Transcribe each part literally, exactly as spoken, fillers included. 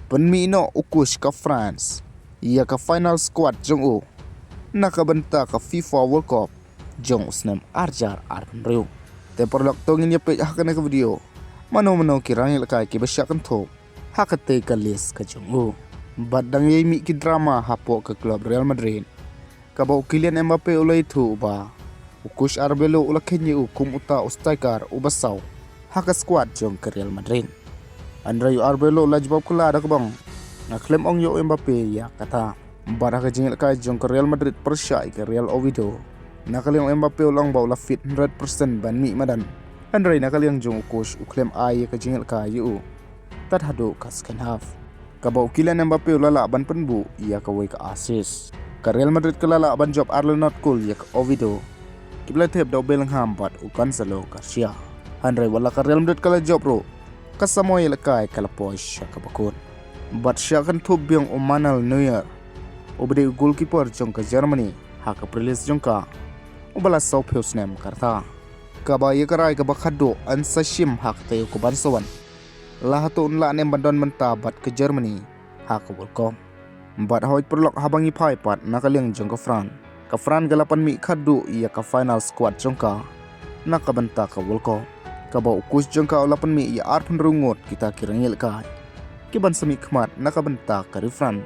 pynmih noh u coach ka France ïa ka final squad jong u na ka bynta ka FIFA World Cup jong u snem arhajar arphew hynriew. Te paralok, to ngin ïa peit ha kane ka video mano mano ki rangïalehkai kiba shah kynthup ha katei ka list ka jong u. Bad dang ïai mih ki drama hapoh ka club Real Madrid, kaba u Kylian Mbappe u la ïathuh ba u coach Arbeloa u la kheiñ ïa u kum uta u striker uba saw ha ka squad jong ka Real Madrid. Hynrei u Arbeloa u la jubab kylla da kaba ong, nga khlem ong ïa u Mbappe ïa kata. Bad ha ka jingïalehkai jong ka Real Madrid pyrshah ïa ka Real Oviedo, na ka liang u Mbappe u la ong ba u la fit hundred percent ban mih madan. Hynrei na ka liang jong u coach u khlem ai ïa ka jingïalehkai ïa u tad haduh ka second half, kaba u Kylian Mbappe u la lah ban pynbuh ïa kawei ka assist. Ka Real Madrid ka la lah ban jop ar la nod kol ïa ka Oviedo, kiba la thep da u Bellingham bad u Gonzalo Garcia. Hynrei wat la ka Real Madrid ka la jop ruh, ka samoi ïalehkai ka la poi sha kaba kut. Bad shah kynthup biang u Manuel Neuer, uba dei u goalkeeper jong ka Germany ha ka pre-list jong ka, uba la sawphew snem ka rta, kaba ïa ka rai kaba khatduh yn sa shim ha katei u ka ban sa wan, la hato un lah ne em ban don bynta bad ka Germany ha ka World Cup. Bad hooid paralok, haba ngi phai pat na ka liang jong ka France, ka France ka la pynmih khatduh ïa ka final squad jong ka na ka bynta ka World Cup, kaba u coach jong ka u la pynmih ïa arphew hynriew ngut kita ki rangïalehkai kiban sa mihkhmat na ka bynta ka ri France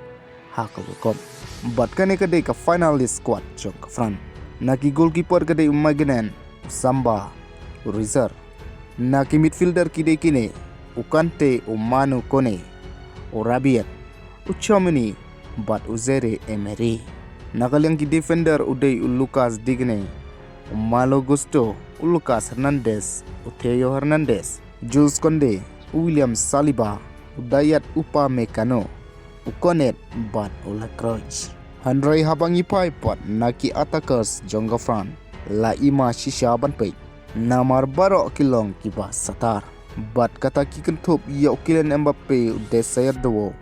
ha ka World Cup. Bad kane ka dei ka final list squad jong ka France. Na ki goalkeeper ka dei u Maignan, u Samba, u Ruizer. Na ki midfielder ki dei kine, u Kante, u Manu Kone, u Rabiot, u Tchouaméni bad u Zaïre-Emery. Na ka liang ki defender u dei u Lucas Digne, u Malo Gusto, u Lucas Hernandez, u Theo Hernandez, Jules Koundé, u William Saliba, u Dayot Upamecano, u Cornet bad u Lacroix. Hynrei haba ngi phai pat na ki attackers jong ka France, la i ma shisha ban peit namar baroh ki long kiba satar. Bad kata ki kynthup ïa u Kylian Mbappe, u Désiré Doué,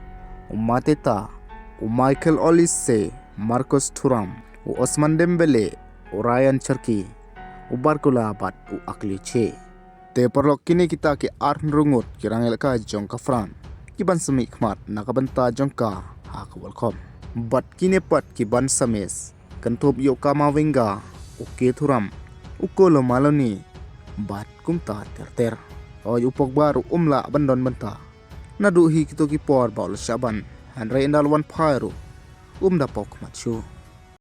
u Mateta, u Michael Olise, Marcus Thuram, u Ousmane Dembélé, u Rayan Cherki, u Barcola bad u Akliouche. Te paralok, kine kita ki arphew hynriew ngut ki rangïalehkai jong ka France kiban sa mihkhmat na ka bynta jong ka ha ka World Cup. Bad kine pat kiban sa miss, kynthup ïa u Camavinga, u Ake Thuram, u Kolo Muani bad kumta ter ter. Hooid, u Pogba ruh um lah ban don bynta naduh hi kito ki por ba u la shah ban, hynrei ynda la wan phai ruh um da poi khmat shuh.